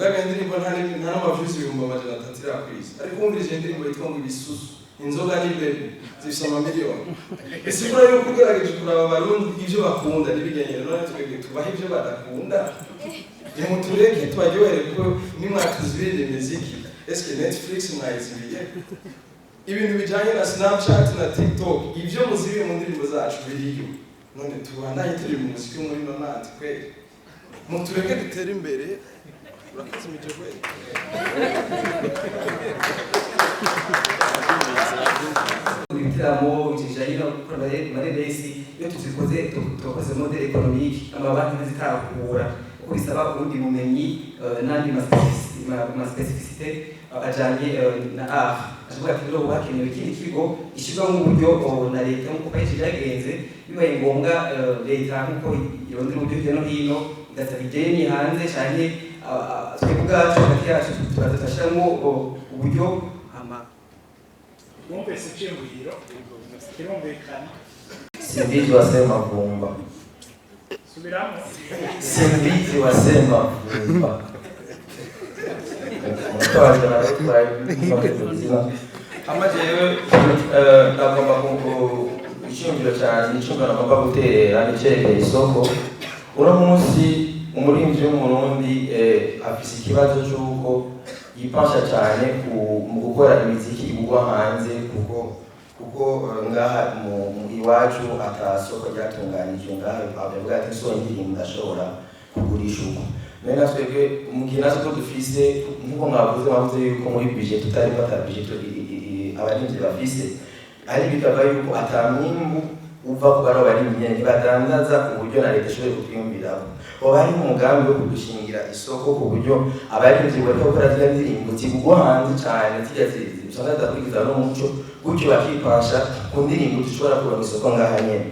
Mbega indirimbo nta n'ama views 300,000 irakwiza, ariko wumvirije indirimbo yitwa ngo "Ibisusu", "Inzoga" ni "Baby", zifise amamiliyoni. Bisigura yuko ugerageje kuraba, Abarundi ivyo bakunda n'ibigenyero. None twebwe tubaha ivyo badakunda? Nimutureke tubaryohere, kuko nimwatuzibirira imiziki, eske Netflix mwayizibiye? Ibintu bijanye na Snapchat na TikTok, ivyo muzibiye mu ndirimbo zacu biriyo. None tubandanye turi mu muziki wo muri 90 kweli? Mutureke dutere imbere. Urakazimije kweli. Ibitaramo bijanye no gukora amareresi, iyo tuzikoze tukoze modèle économique, amabanki ntazitahura, kuko bisaba ubundi bumenyi n'andi ma spécificité ajanye na art. Ashobora ati rero hakenewe ikindi kigo gishyirwamo uburyo na leta, nk'uko kenshi byagenze. Bibaye ngombwa, leta nk'uko irondera uburyo hirya no hino, igasaba ideni hanze, canke twebwe ubwacu hagati yacu tukaza turashiramwo uburyo hama. Wumvise icyiyumviro kirumvikana. Simbizi wa Semavumba. Subiramo. Simbizi wa Semavumba. Umutwaje nawe izina. Hama jewe ndagomba icyumviro cyanjye, icyumviro nagomba guterera ni icyerekeye isoko. Uno munsi umuririmbyi w'Umurundi afise ikibazo cy'uko yipasha cyane mu gukora imiziki igurwa hanze, kuko ngaha mu iwacu ata soko ryatunganijwe. Ngaha bavuga ati nsohoye indirimbo ndashobora kugurisha uko. None na twebwe mu gihe natwe ko dufise, nk'uko mwavuze yuko muri budget tutari ata budget abaririmbyi bafise, ari bikava yuko ata mwimbu uva ku bano barimyi nyene, ntibadandaza ku buryo na leta ishoboye kutwiyumviraho. Hoba hariho umugambi wo kudushingira isoko, ku buryo abarimvyi bareka gukora ziriya ndirimbo zigurwa hanze cane, zirya usanga zidakurikiza n'umuco, gutyo bakipasha ku ndirimbo dushobora kuronka isoko ngaha nyene?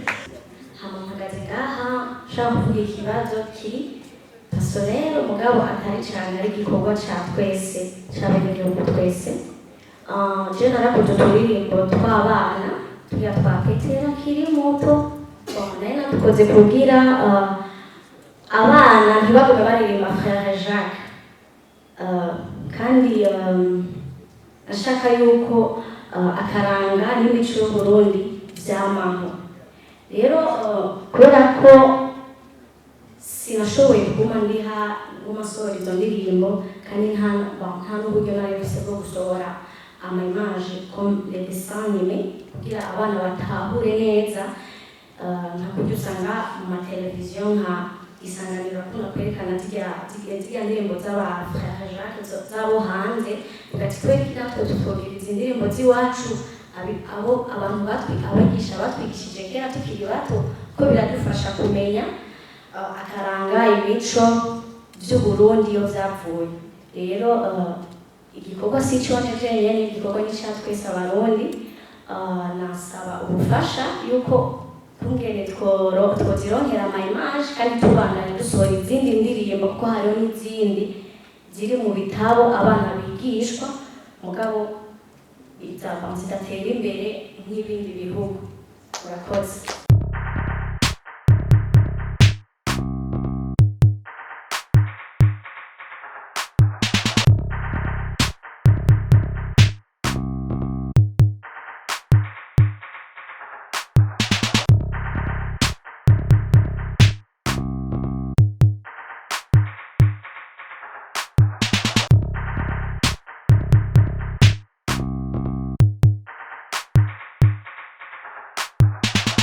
Hama mpagaze ngaha nshaka kuvuga ikibazo kiri personnel, mugabo atari cane, ari igikorwa ca twese, c'abenegihugu twese. Je narakoze uturirimbo tw'abana, tugira twa Petera akiri muto. Bon, nari natukoze kugira abana ntibagume baririmba Frère Jacques. Kandi ashaka yuko akaranga n'imico y'Uburundi vyamaho. Rero kubera ko sinashoboye kuguma ndiha, nguma nsohora izo ndirimbo, kandi bon, nta n'uburyo nari mfise bwo gusohora ama image comme les dessins animés kugira abana batahure neza, nka kurya usanga mu mateleviziyo nka Isanganiro akunda kwerekana zirya ndirimbo z'aba Frère Jacques z'abo hanze, ugati kubera iki natwe tutogira izi ndirimbo z'iwacu, abo abantu abigisha batwigishije kera tukiri bato, ko biradufasha kumenya akaranga, imico vy'Uburundi iyo vyavuye. Rero igikorwa si cone jenyene, igikorwa ni ca twese Abarundi. Nasaba ubufasha yuko kungene twozironkera ama image, kandi tubandanya dusohora izindi ndirimbo, kuko hariho n'izindi ziri mu bitabo abana bigishwa, mugabo izava zidatera imbere nk'ibindi bihugu. Murakoze.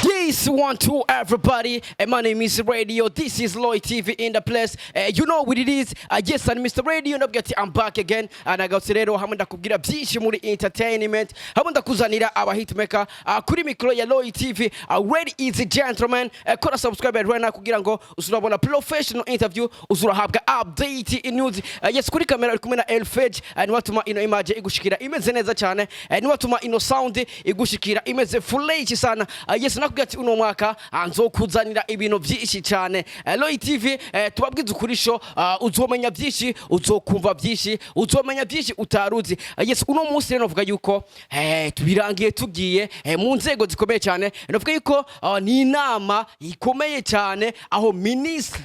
Yes, one, two, everybody. And my name is Radio. This is Lloyd TV in the place. You know what it is. Yes, and Mr. Radio. Ndabwira I'm back again. And nagarutse rero hamwe ndakubwira byinshi muri entertainment. Hamwe ndakuzanira aba hitmaker kuri mikro ya Lloyd TV. Ladies and gentlemen, kora subscribe right now kugira ngo uzurabona professional interview, uzurahabwa update in news. Yes, kuri kamera uri kumwe na Elfage. Niwatuma ino image igushikira imeze neza cyane. Niwatuma ino sound igushikira imeze fresh sana. Yes, nakubwira ati uno mwaka nzokuzanira ibintu byinshi cyane. Lloyd TV, tubabwiza ukuri sho, uzomenya byinshi, uzokumva byinshi, uzomenya byinshi utaruzi. Yes, uno munsi rero novuga yuko tubirangiye tugiye mu nzego zikomeye cyane. Novuga yuko ni inama ikomeye cyane aho ministre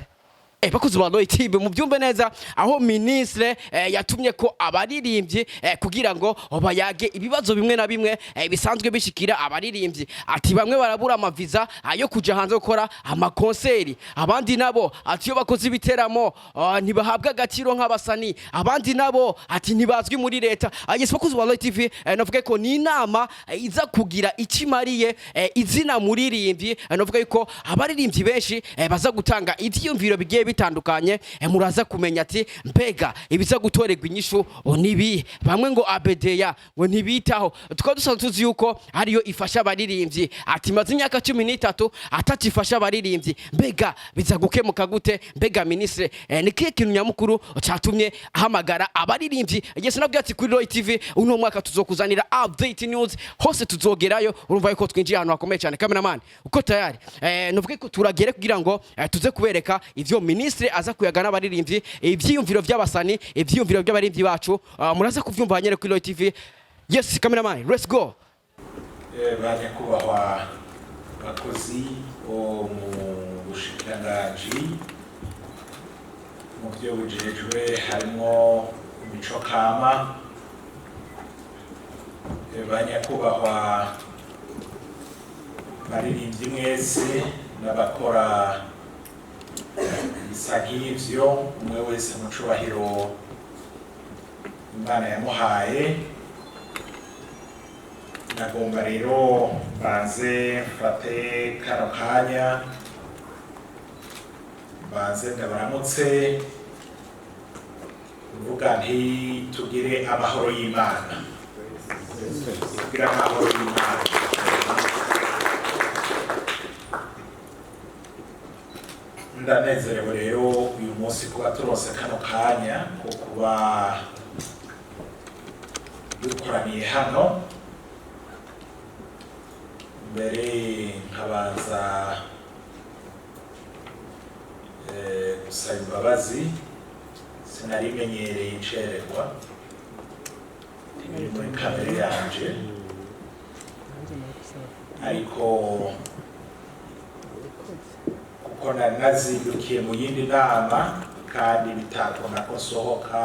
Bakozi ba Roy TV, mubyumve neza, aho ministre yatumye ko abaririmbyi kugira ngo bayage ibibazo bimwe na bimwe bisanzwe bishikira abaririmbyi. Ati bamwe barabura amaviza yo kuja hanze gukora amakonseri, abandi nabo ati iyo bakoze ibiteramo ntibahabwa agaciro nk'abasani, abandi nabo ati ntibazwi muri leta. Yes, bakozi ba Roy TV, navuga ko ni inama iza kugira ikimariye izina muririmbyi. Navuga yuko abaririmbyi benshi baza gutanga ivyiyumviro bigiye bitandukanye. Muraza kumenya ati mbega ibiza gutorerwa inyishu nibi. Bamwe ngo abedeya ngo ntibitaho, tukaba dusanzwe tuzi yuko ariyo ifasha abaririmbyi, ati maze imyaka 13 atatifasha abaririmbyi. Mbega biza gukemuka gute? Mbega ministre ni kihe kintu nyamukuru catumye ahamagara abaririmbyi? Yes, nabwo ati kuri Roy TV uno mwaka tuzokuzanira update news, hose tuzogerayo. Urumva yuko twinjiye ahantu hakomeye cyane. Cameraman, uko tayari? Nuvuge ko turagere kugira ngo tuze kubereka ivyo ministre aza kuyaga n'abaririmbyi, ivyiyumviro by'abasani, ivyiyumviro by'abaririmbyi bacu. Muraza kuvyumva nyene kuri Roy TV. Yes, cameraman, let's go. Ba nyakubahwa bakozi bo mu bushikiranganji, mu byo bujejwe harimo imico kama, ba nyakubahwa baririmbyi mwese n'abakora ibisa nk'ivyo, umwe wese mu cubahiro Imana yamuhaye, nagomba rero mbanze mfate kano kanya mbanze ndabaramutse, mvuga nti tugire amahoro y'Imana, tugire amahoro y'Imana. Ndanezerewe rero uyu munsi kuba turonse kano kanya ko kuba dukoraniye hano. Mbere nkabanza gusaba imbabazi, sinarimenyereye incererwa, biri muri kamere yanje, ariko kuko nari nazindukiye mu yindi nama kandi bitakunda ko nsohoka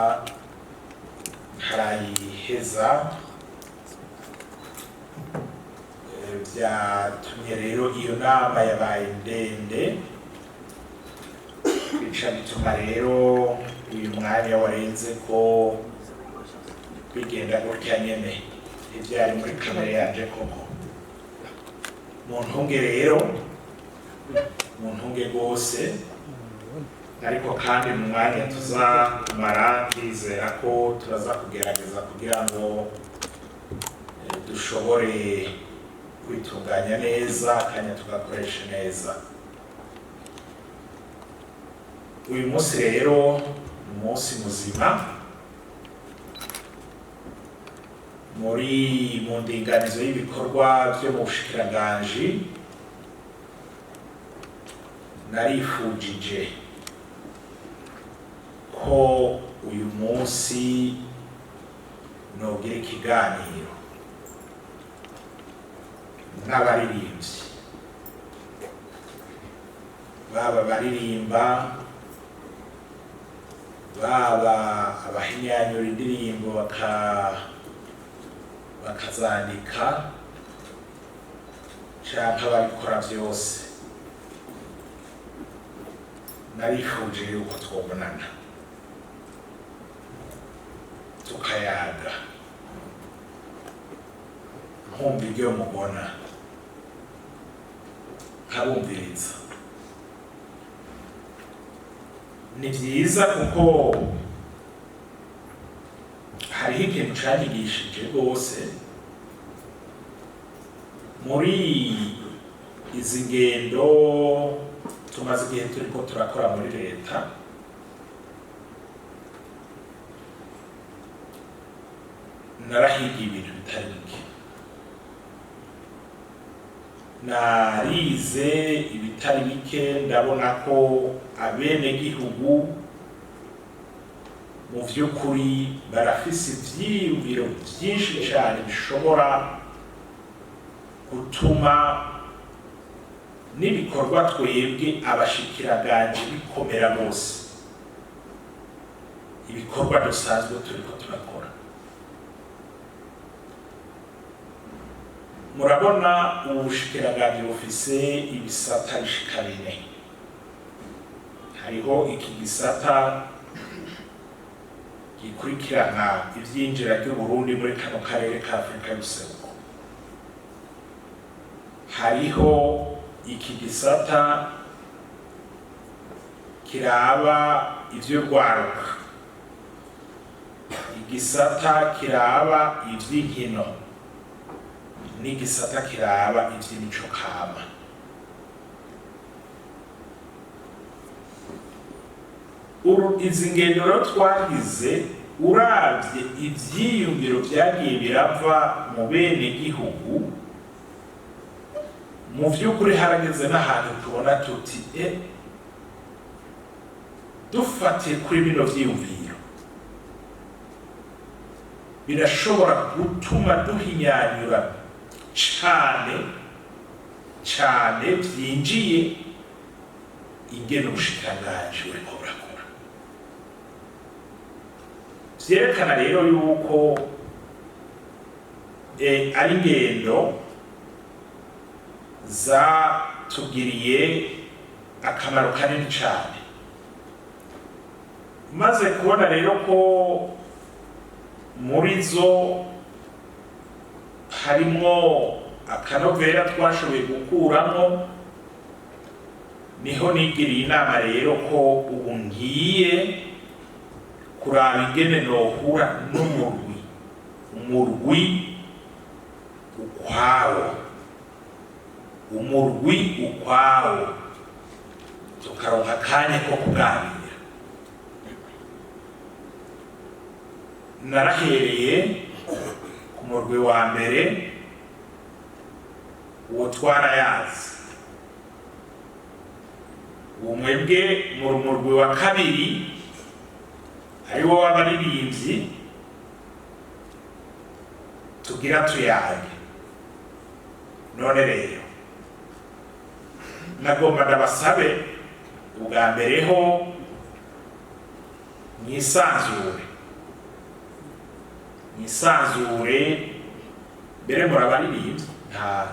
ntarayiheza, byatumye rero iyo nama yabaye ndende, bica bituma rero uyu mwanya warenze ko bigenda gutya nyene, ntivyari muri kamere yanje koko. Mu ntunge rero, mu ntunge rwose, ariko kandi mu mwanya tuza kumara ndizera ko turaza kugerageza kugira ngo dushobore kwitunganya neza, akanya tugakoresha neza. Uyu munsi rero ni umunsi muzima muri mu ndinganizo y'ibikorwa byo mu bushikiranganji. Narifujije ko uyu munsi nogira ikiganiro n'abaririmbyi, baba baririmba, baba abahinyanyura indirimbo bakazandika, canke ababikora vyose. Narifuje yuko twobonana tukayaga, nkumva ibyo mubona, nkabumviriza. Ni vyiza kuko hariho ikintu canyigishije rwose muri izi ngendo tumaze igihe turiko turakora muri leta. Narahigiye ibintu bitari bike, narize ibitari bike, ndabona ko abenegihugu mu vy'ukuri barafise ivyiyumviro vyinshi cane bishobora gutuma N'ibikorwa twebwe abashikiranganje bikomera bose, ibikorwa dusanzwe turiko turakora. Murabona ubushikiranganje bufise ibisata bishika bine. Hariho iki gisata gikurikirana ivyinjira ry'Uburundi muri kano karere ka Afrika y'Ubuseruko, hariho iki gisata kiraba ivy'urwaruka, igisata kiraba ivy'inkino n'igisata kiraba ivy'imico kama. Izi ngendo rero twagize, uravye ivyiyumviro vyagiye birava mu bene gihugu, mu vy'ukuri harageze n'ahantu tubona tuti dufatiye kuri bino vyiyumviro birashobora gutuma duhinyanyura cane cane vyinjiye ingene ubushikiranganji buriko burakora. Vyerekana rero yuko ari ingendo zatugiriye akamaro kanini cane. Maze kubona rero ko muri zo harimwo akanovera twashoboye gukuramwo, niho nigiriye inama rero ko ubu ngiye kuraba ingene nohura n'umurwi, umurwi ukwawo, umurwi ukwawo, tukaronka akanya ko kuganira. Narahereye ku murwi wa mbere, uwo twarayazi. Uwo mwebwe mu murwi wa kabiri ari wo w'abaririmbyi, tugira tuyage. None rero nagomba ndabasabe ubwa mbere ho mwisanzure, mwisanzure mbere murabaririmbyi,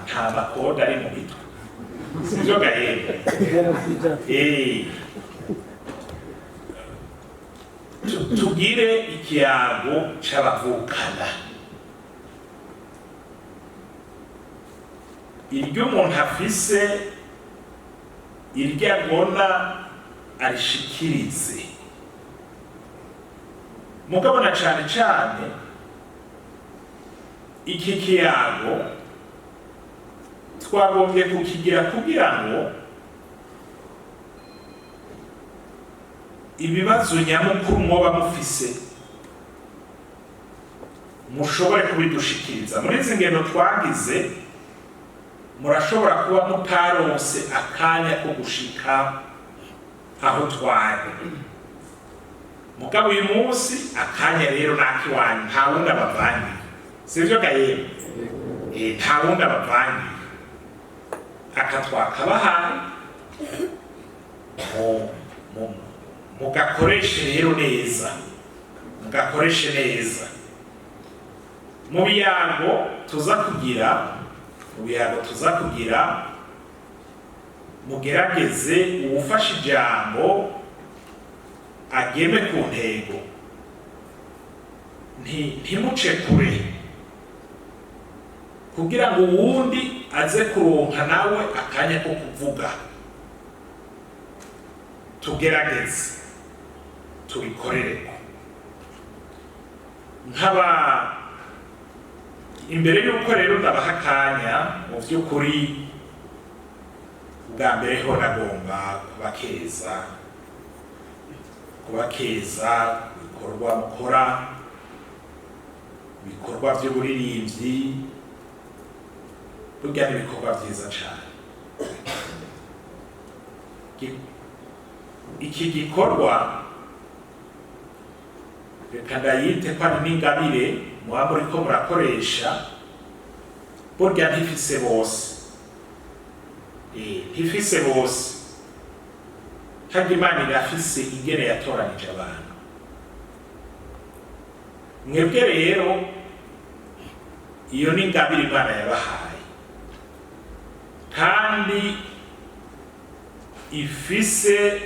nta makoda ari mu mitwe, sivyo gahembe? Tugire ikiyago c'abavukana. Iryo umuntu afise, iryo agona arishikirize, mugabo na cane cane iki kiyago twagombye kukigira kugira ngo ibibazo nyamukuru mwoba mufise mushobore kubidushikiriza. Muri izi ngendo twagize murashobora kuba mutaronse akanya ko gushika aho twari, mugabo uyu munsi akanya rero nakiwanyu, nta wundi abavangiye, sivyo gahembe? Nta wundi abavangiye, aka twakabahaye mugakoreshe rero neza, mugakoreshe neza. Mu biyago tuza kugira, mu biyago tuza kugira, mugerageze uwufashe ijambo ageme ku ntego, ntimuce kure, kugira ngo uwundi aze kuronka nawe akanya ko kuvuga. Tugerageze tubikorereko. Nkaba imbere y'uko rero ndabaha akanya, mu by'ukuri ubwa mbere ho nagomba kubakeza ibikorwa mukora, ibikorwa by'uburirimbyi, burya ni ibikorwa byiza cyane. Iki gikorwa reka ndayite ko ari n'ingabire muba muriko murakoresha, burya ntifise bose. Ntifise bose. Harya Imana irafise ingene yatoranije abantu. Mwebwe rero iyo ni ingabire Imana yabahaye, kandi ifise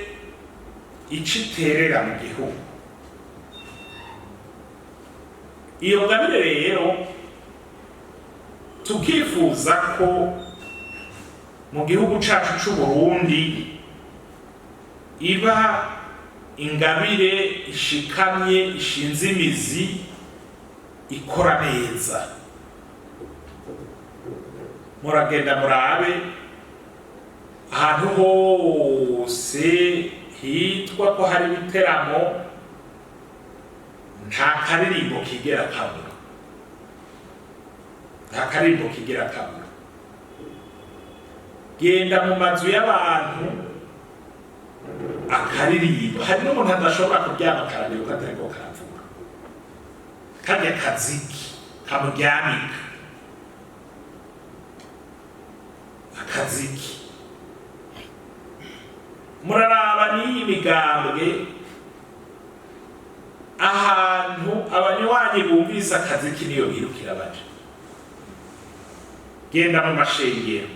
ico iterera mu gihugu. Iyo ngabire rero tukifuza ko mu gihugu cacu c'Uburundi iba ingabire ishikamye, ishinze imizi, ikora neza. Muragenda murabe ahantu hose hitwa ko hari ibiteramo, nta karirimbo kigera kabura, nta karirimbo kigera kabura. Genda mu mazu y'abantu akaririmbo. Hari n'umuntu adashobora kuryama akarambirwa atariko karavuga, karya kaziki kamuryamika, akaziki. Muraraba n'iyi migambwe, ahantu abanywanyi bumvise akaziki niyo birukira baja. Genda mu mashengero,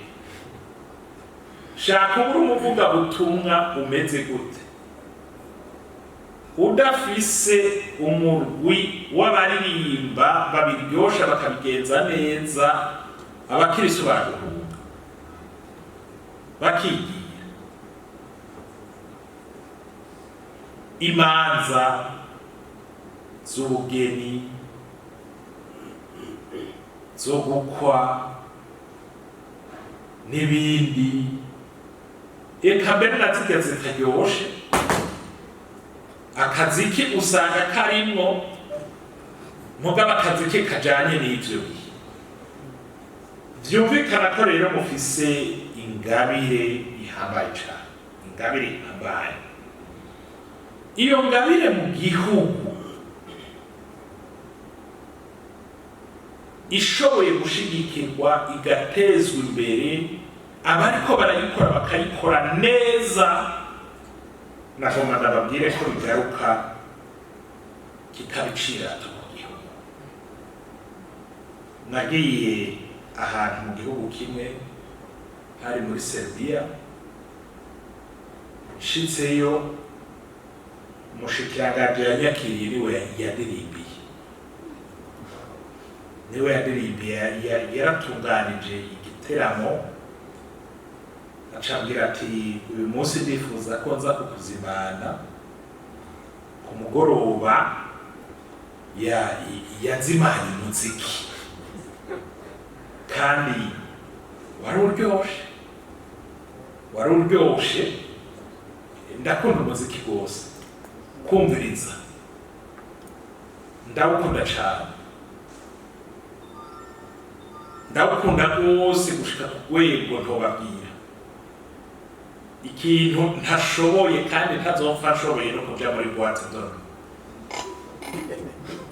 shaka ubura umuvugabutumwa umeze gute udafise umurwi w'abaririmba babiryosha bakabigenza neza, abakirisu baraguhunga bakigira. Imanza z'ubugeni, zo gukwa n'ibindi, eka mbere na zirya zitaryoshe, akaziki usanga karimwo, mugabo akaziki kajanye n'ivyo bihe. Vyumvikana ko rero mufise ingabire ihambaye cane, ingabire ihambaye. Iyo ngabire mu gihugu ishoboye gushigikirwa, igatezwa imbere, abariko barayikora bakayikora neza, nagomba ndababwire ko bigaruka kikaba icirato mu gihugu. Nagiye ahantu mu gihugu kimwe, hari muri Serbia, nshitseyo umushikiranganji yanyakiriye niwe yadirimbiye, niwe yadirimbiye, yaratunganije igiteramo. Acambwira ati: "Uyu munsi ndifuza ko nza kukuzimana ku mugoroba." Yazimanye umuziki kandi wari uryoshe, wari uryoshe. Ndakunda umuziki rwose, kumviriza ndawukunda cane, ndawukunda rwose gushika ku rwego ntobabwira. Ikintu ntashoboye kandi ntazopfa nshoboye no kuja muri boîte de nuit.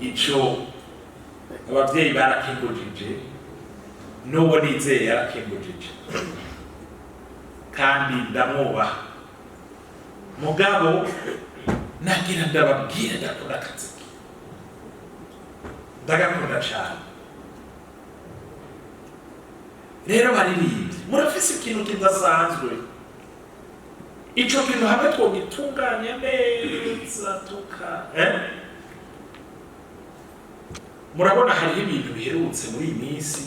Ico abavyeyi barakimbujije, n'uwo nizeye yarakimbujije, kandi ndamwubaha. Mugabo nagira ndababwira, ndakunda akaziki, ndagakunda cane. Rero baririmbye, murafise ikintu kidasanzwe. Ico kintu hamwe twogitunganya neza tuka Murabona hariho ibintu biherutse muri iyi minsi.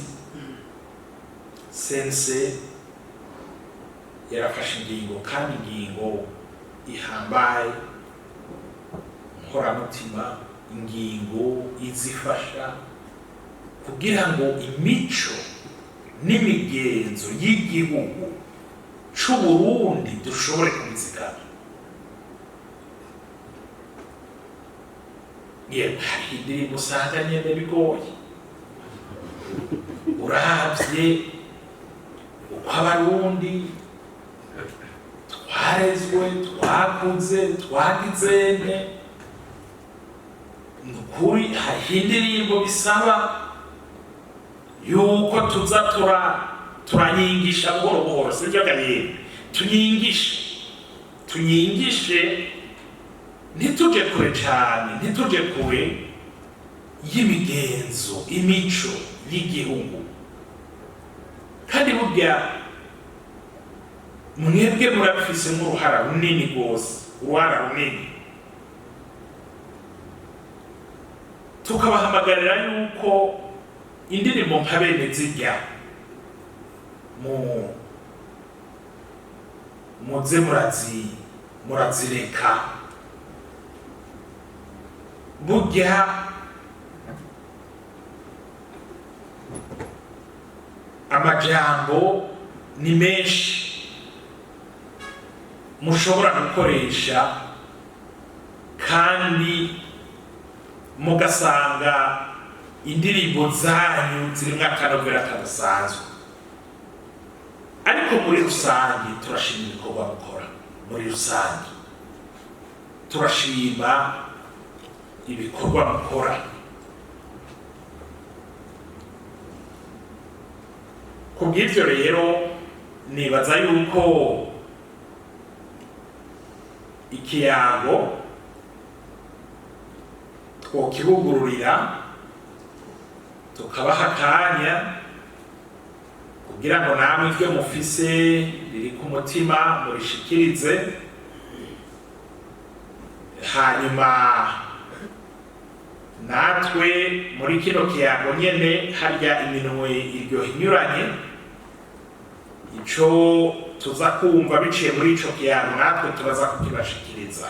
CNC yarafashe ingingo, kandi ingingo ihambaye, nkoramutima, ingingo izifasha kugira ngo imico n'imigenzo y'igihugu c'Uburundi dushobore kubizigama. Yego, hariho indirimbo usanga nyene bigoye, uravye uko Abarundi twarezwe, twakuze, twagizene. Ni ukuri hariho indirimbo bisaba yuko tuza Turanyingisha buhoro buhoro, sibyo Gabriel? Tunyingishe, tunyingishe, ntituje kure cyane, ntituje kure y'imigenzo, imico y'igihugu. Kandi burya mwebwe murabifisemo uruhara runini rwose, uruhara runini. Tukabahamagarira yuko indirimbo nka bene zijya mu muze murazireka. Burya amajambo ni menshi mushobora gukoresha, kandi mugasanga indirimbo zanyu zirimo akanovera kadasanzwe. Ariko muri rusange turashima ibikorwa mukora, muri rusange turashima ibikorwa mukora. Ku bw'ibyo rero nibaza yuko ikiyago twokibugururira, tukabaha akanya kugira ngo namwe ibyo mufise biri ku mutima murishikirize, hanyuma natwe muri kino kiyago nyene harya iminwe iryoha inyuranye, ico tuza kumva biciye muri ico kiyago natwe turaza kukibashikiriza.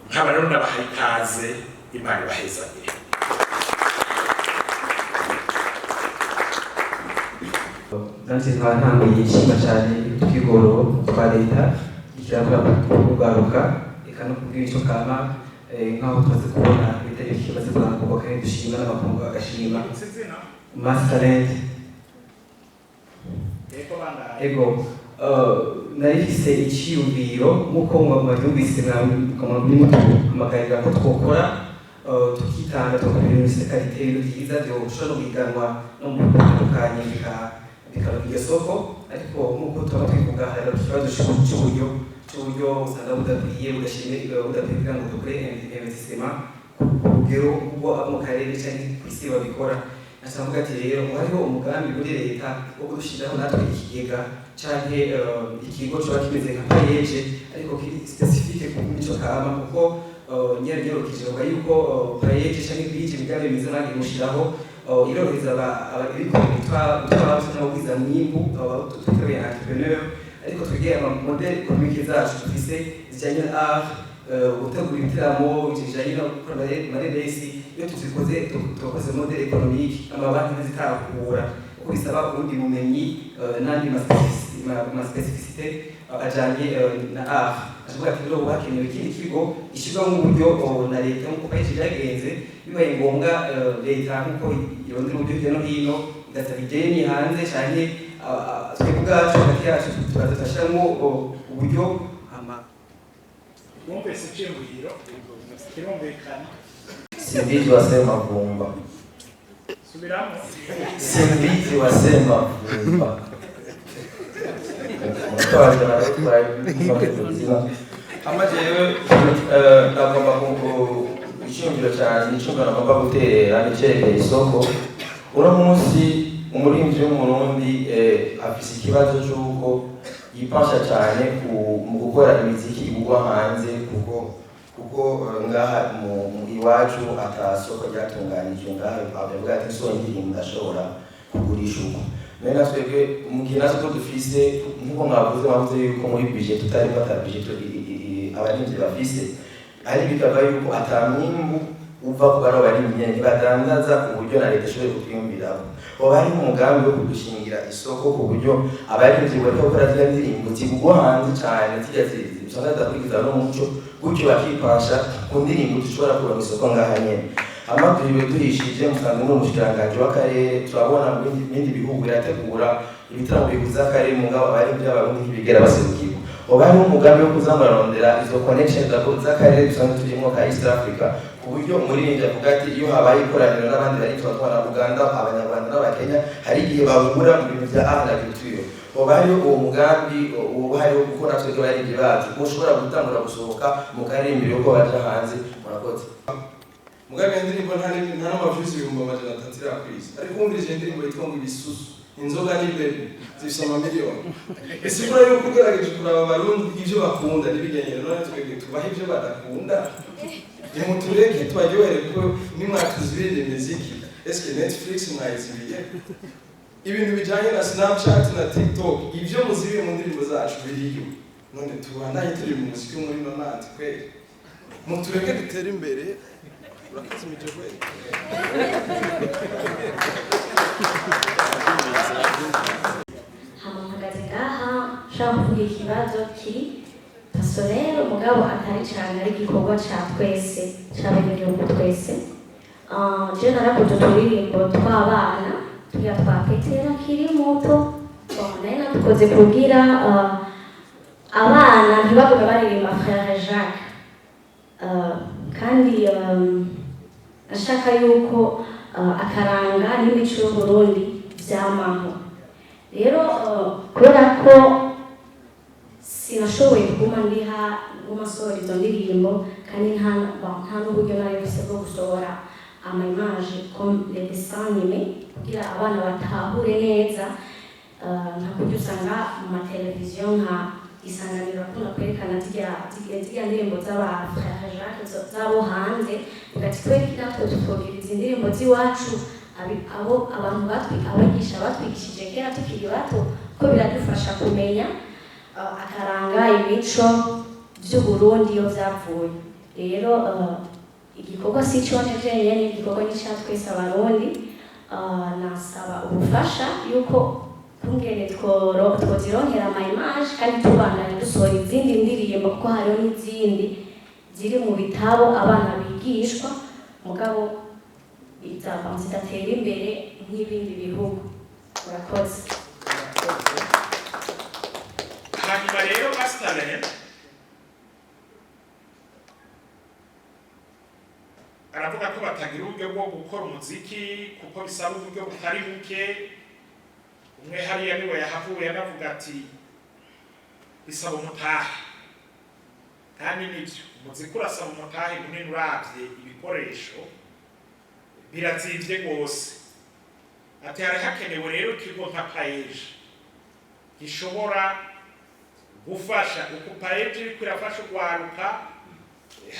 Nkaba rero ndabaha ikaze, Imana ibahezagire. Nanje nkaba ntanguye nshima cyane utwigoro twa leta ikirakora kugaruka eka no kubwira icyo kama, nk'aho tumaze kubona ibitari kimaze kurangurwa kandi dushima n'amakungu agashima. Master ego, nari mfise iciyumviro nk'uko mwabyumvise, mutuhamagarira ko twokora, tukitanga, tugakora ibintu bifise qualité, ibintu vyiza vyoshobora no guhiganwa no mu bihugu bitandukanye, bikaba iryo soko. Ariko nk'uko tuba twivuga, hari ikibazo c'uburyo usanga budakwiye, budashimye, budakwiye kugira ngo dukore investissement ku rugero ubwo abo mu karere canke kw'isi babikora. Naca mvuga ati rero ngo hariho umugambi muri leta wo kudushiriraho natwe ikigega canke ikigo coba kimeze nka PAEEJ, ariko kiri spécifique ku mico kama, kuko nyarugije bavuga yuko PAEEJ canke BIJE, imigambi myiza mwagiye mushiraho, irorohereza abikorera gutwara no kugwiza mwimbu, twita entrepreneur. Ariko twebwe ama modèle économique zacu dufise zijanye na art, gutegura ibitaramo bijanye no gukora amareresi, iyo tuzikoze tugakoze modèle économique, amabanki ntazitahura, kuko bisaba ubundi bumenyi n'andi ma spécificité ajanye na art. Ashobora ati rero hakenewe ikindi kigo gishyirwamo uburyo na leta, nk'uko kenshi byagenze, bibaye ngombwa leta nk'uko irondera uburyo hirya no hino, igasaba ideni hanze, canke twebwe ubwacu hagati yacu tukaza turashiramwo uburyo hama. Wumvise iciyumviro, kirumvikana. Simbizi wa Semavumba. Subiramo. Simbizi wa Semavumba. Umutwaje nawe. Hama jewe nagomba icyumviro cyanjye, icyumviro nagomba guterera nicerekeye isoko. Uno munsi umuririmbyi w'Umurundi afise ikibazo c'uko yipansha cyane mu gukora imiziki igurwa hanze, kuko ngaha mu iwacu ata soko ryatunganijwe ngaha. Bavuga ati nsohoye indirimbo ndashobora kugurisha uko. None na twebwe mu gihe natwe ko dufise, nk'uko mwavuze yuko muri budget tutarimo, ata budget abarimvyi bafise, ari bikava yuko ata mwimbu uva ku bano barimyi nyene, ntibadandaza ku buryo na leta ishoboye kutwiyumviraho. Hoba hariho umugambi wo kudushingira isoko ku buryo abarimvyi bareka gukora ziriya ndirimbo zigurwa hanze cane, zirya usanga zidakurikiza n'umuco, gutyo bakipansha ku ndirimbo dushobora kuronka isoko ngaha nyene. Hama turiwe duhishije, musanzwe muri umushikiranganji w'akarere, turabona mu bindi bihugu birategura ibitaramo bihuza akarere, mugabo abarimvyi b'Abarundi ntibigera baserukirwa. Hoba hariho umugambi wo kuza murarondera izo connection z'akarere dusanzwe turimwo ka East Africa, ku Buryo umuririmbyi avuga ati iyo habaye ikoraniro n'abandi bari tuba Uganda, Abanyarwanda n'Abakenya, hari igihe bahura mu bintu bya art na culture. Hoba hariho uwo mugambi, uwo hariho kuko natwe abaririmbyi bacu ushobora gutangura gusohoka mu karirimbiro ko baja hanze? Murakoze. Mugabe iyo ndirimbo nta n'amaviews 300,000 irakwiza, ariko wumvirije indirimbo yitwa ngo Ibisusu, inzoga ni baby, zifise amamiliyoni. Bisigura yuko ugerageje kuraba Abarundi ivyo bakunda n'ibigenyero. None twebwe tubaha ivyo badakunda? Nimutureke tubaryohere, kuko nimwatuzibirira imiziki, eske Netflix mwayizibiye? Ibintu bijanye na Snapchat na TikTok, ivyo muzibiye mu ndirimbo zacu biriyo. None tubandanye turi mu muziki wo muri nonante kweli? Mutureke dutere imbere. Urakazimije kweli. Hama mpagaze ngaha nshaka kuvuga ikibazo kiri personnel, mugabo atari cane, ari igikorwa ca twese, c'abenegihugu twese. Je narakoze uturirimbo tw'abana tuya twa Petero akiri muto. Bon, nari natukoze kugira abana ntibagume baririmba Frère Jacques. Kandi nashaka yuko akaranga n'imico y'Uburundi vyamaho. Rero kubera ko sinashoboye kuguma ndiha nguma nsohora izo ndirimbo, kandi bon, nta n'uburyo nari mfise bwo gusohora ama image comme les dessins animés kugira abana batahure neza, nka kurya usanga mu mateleviziyo nka Isanganiro akunda kwerekana zirya ndirimbo z'aba Frère Jacques z'abo hanze, ugati kubera iki natwe tutogira izi ndirimbo z'iwacu, abo abantu batwi abigisha batwigishije kera tukiri bato, ko biradufasha kumenya akaranga, imico vy'Uburundi iyo vyavuye. Rero igikorwa si ico jenyene, igikorwa ni ica twese Abarundi. Nasaba ubufasha yuko kungene twozironkera ama image, kandi tubandanya dusohora izindi ndirimbo, kuko hariho n'izindi ziri mu bitabo abana bigishwa, mugabo izava zidatera imbere nk'ibindi bihugu. Murakoze. Hanyuma rero Masterland aravuga ko batagira uburyo bwo gukora umuziki kuko bisaba uburyo butari buke. Umwe hariya niwe yahavuye anavuga ati bisaba umutahe, kandi nibyo, umuziki urasaba umutahe munini. Uravye ibikoresho birazimvye rwose. Ati hari hakenewe rero ikigo nka PAEEJ gishobora gufasha, uko PAEEJ iriko irafasha urwaruka,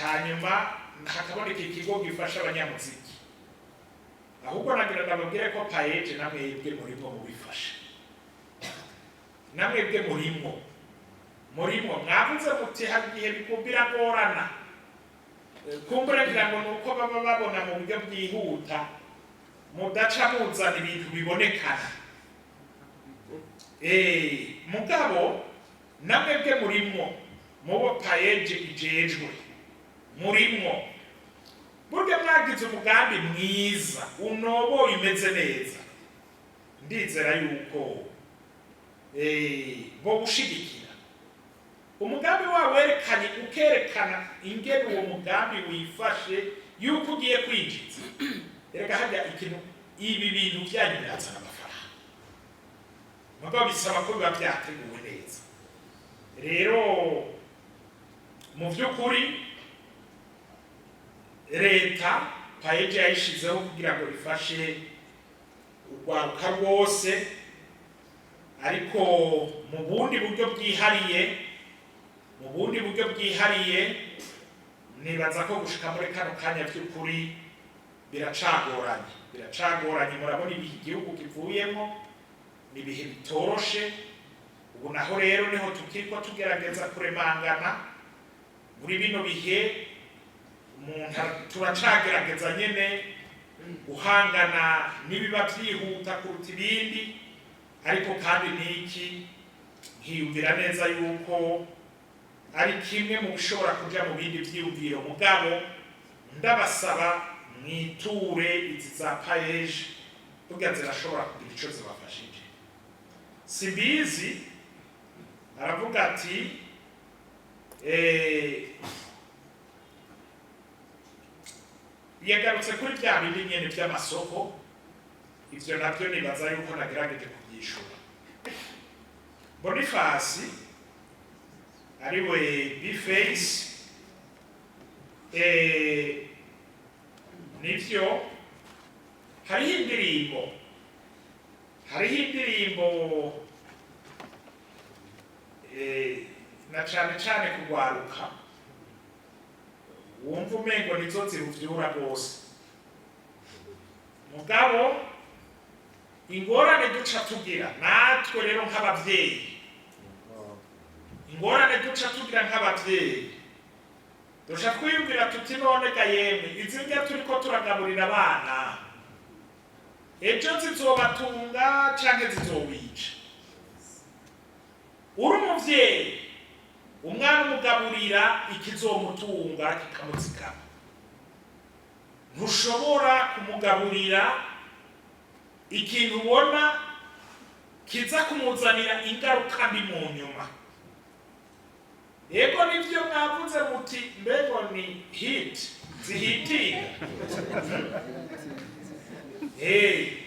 hanyuma hakaboneka ikigo gifasha abanyamuziki. Ahubwo nagira ndababwire ko PAEEJ namwebwe murimwo mubifasha, namwebwe murimwo. Mwavuze muti hari igihe biragorana, kumbura ngira ngo nuko baba babona mu buryo bwihuta, mudaca muzana ibintu bibonekana. Mugabo namwebwe murimwo, mubo PAEEJ ijejwe murimwo. Burya mwagize umugambi mwiza unoboye imeze neza, ndizera yuko bo gushigikira umugambi wawe werekanye, ukerekana ingene uwo mugambi wifashe, yuko ugiye kwinjiza. Erega harya ikintu, ibi bintu byanyu birazana amafaranga, mugabo bisaba ko biba byateguwe neza. Rero mu by'ukuri leta PAEEJ yayishizeho kugira ngo ifashe urwaruka rwose, ariko mu bundi buryo bwihariye, mu bundi buryo bwihariye, nibaza ko gushika muri kano kanya by'ukuri biracagoranye, biracagoranye. Murabona ibihe igihugu kivuyemo, ni ibihe bitoroshe. Ubu naho rero niho tukiriko tugerageza kuremangana muri bino bihe. Umuntu turacagerageza nyene guhangana n'ibiba vyihuta kuruta ibindi, ariko kandi niki nkiyumvira neza yuko ari kimwe mu bishobora kuja mu bindi vyiyumviro. Mugabo ndabasaba mwiture izi za PAEEJ, burya zirashobora kugira ico zibafashije. Simbizi aravuga ati Yagarutse kuri bya bindi nyene by'amasoko. Ivyo navyo nibaza yuko nagerageje kubyishura. Boniface, ariwe B-Face, nivyo, hariho indirimbo na cane cane kugwaruka wumva umengo nizo ziruvyura rwose. Mugabo ingorane duca tugira natwe rero nk'abavyeyi, ingorane duca tugira nk'abavyeyi, duca twiyumvira tuti: "None ga yemwe, izi ndya turiko turagaburira abana, ejo zizobatunga canke zizobica?" Uri umuvyeyi, umwana umugaburira ikizomutunga kikamuzigama. Ntushobora kumugaburira ikintu ubona kiza kumuzanira ingaruka mbi mu nyuma. Yego, nivyo mwavuze muti mbego ni hit zihitinga. Hey.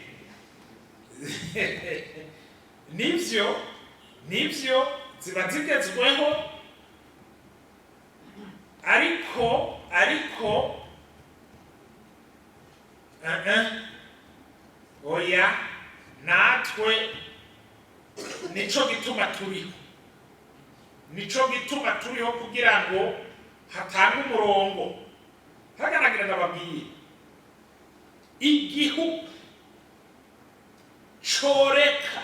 Nivyo, ziba zigezweho, ariko oya, natwe nico gituma turiho, nico gituma turiho kugira ngo hatange umurongo. Hagaragira, ndababwiye, igihugu coreka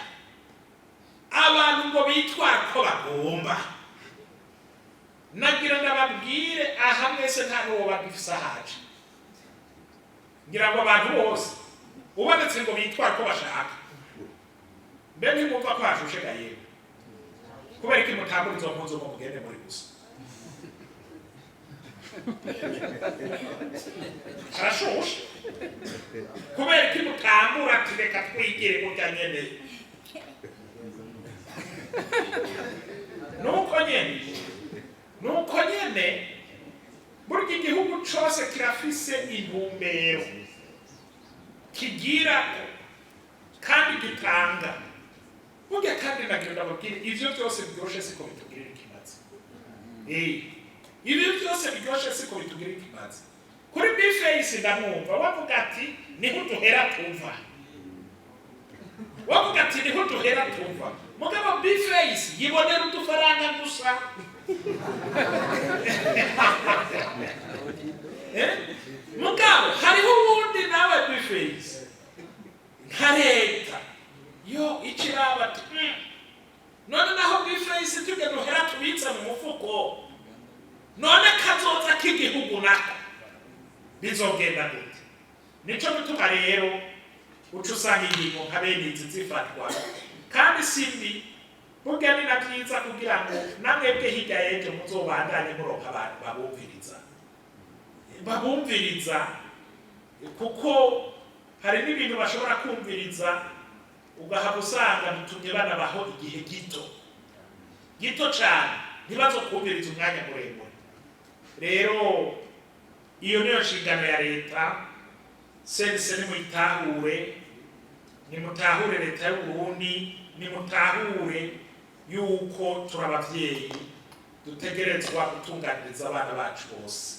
abantu ngo bitwara ko bagomba, nagira ndababwire, aha mwese nta n'uwo bagifise ahaje. Ngira ngo abantu bose ubonetse ngo bitware ko bashaka, mbe ntimwumva ko hashushe ga yewe? Kubera iki mutambura izo mpuzu ngo mugende muri gusa? Harashushe. Kubera iki mutambura ati reka twigire burya nyene? Nuko nyene burya igihugu cose kirafise intumbero kigira kandi gitanga. Burya kandi nagira ndababwire, ivyo byose biryoshe siko bitugirira ikimazi. Ibyo byose biryoshe siko bitugirira ikimazi. Kuri B-Face ndamwumva wavuga ati niho duhera tuva, wavuga ati niho duhera tuva. Mugabo B-Face yibonera udufaranga gusa. Eh? Mugabo hariho uwundi nawe B-Face nka leta yo ikiraba ati none naho B-Face tujya duhera tubitse mu mufuko, none kazoza k'igihugu nako bizogenda gute?" Nico gituma rero uca usanga ingingo nka bene izi zifatwa, kandi si mbi. Burya ni na byiza kugira ngo namwebwe hirya y'ejo muzobandanye muronka abantu babumviriza, kuko hari n'ibintu bashobora kumviriza ugahava usanga bitumye banabaho igihe gito gito cyane, ntibazokumviriza umwanya muremure. Rero iyo niyo nshingano ya leta. CNC nimuyitahure, nimutahure leta y'Uburundi, nimutahure yuko turi abavyeyi, dutegerezwa gutunganiriza abana bacu bose.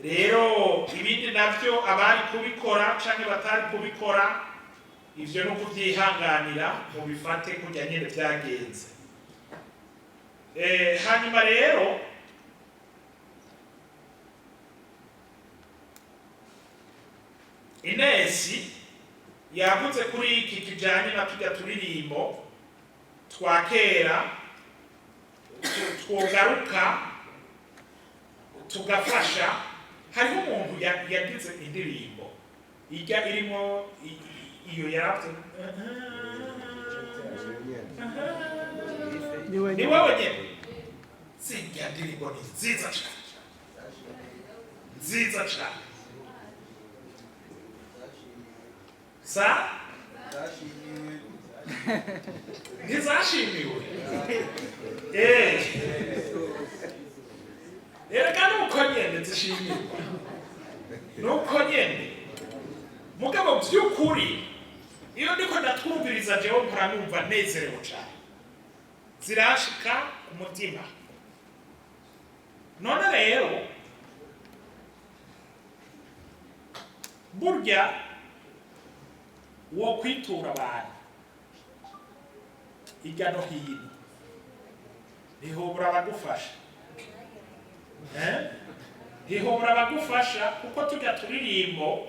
Rero ibindi navyo, abari kubikora canke batari kubikora, ivyo no kuvyihanganira, mubifate kurya nyene vyagenze. Hanyuma rero Inesi yavuze kuri iki kijanye na turya turirimbo twa kera twogaruka tugafasha. Hariho umuntu yagize indirimbo ijya irimo iyo yaravye ni wewe nyene. Zirya ndirimbo ni nziza cane, nziza cane. Sa ntizashimiwe. Erega nuko nyene zishimirwa. Nuko nyene, mugabo by'ukuri iyo ndiko ndatwumviriza, jewe mpora numva nezerewe cane, zirashika ku mutima. None rero burya wo kwitura abantu hirya no hino, ntihobora abagufasha, eh? Ntihobora abagufasha, kuko tujya turirimbo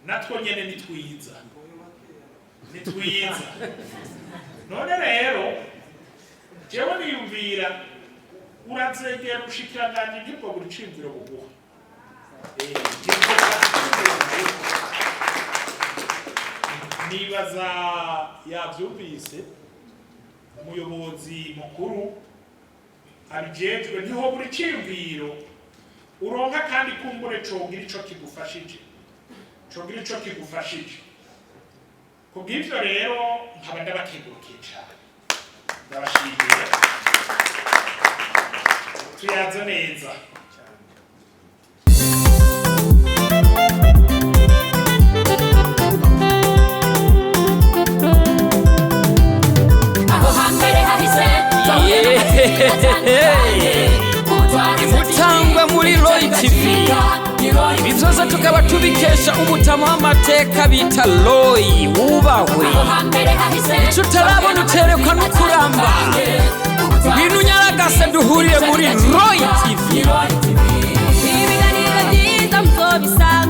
natwo nyene ni twiza, ni twiza. None rero jewe niyumvira urazegera ubushikiranganji, ntibwo buri ciyumviro buguha. Nibaza yavyumvise umuyobozi mukuru abijejwe. Ntiho buri ciyumviro uronka, kandi kumbure cogira ico kigufashije, cogira ico kigufashije. Kubw'ivyo rero nkaba ndabakengurukiye cane, ndabashimiye, tuyaze neza. Aho hambere hahise. Imutangwa muri Roy TV. Ibi byose tukaba tubikesha umutama w'amateka bita Roy, wubahwe. Icyo utarabona uterekwa no kuramba. Ngwino unyaragase duhurire muri Roy TV. Ibiganiro byiza muzobisanga.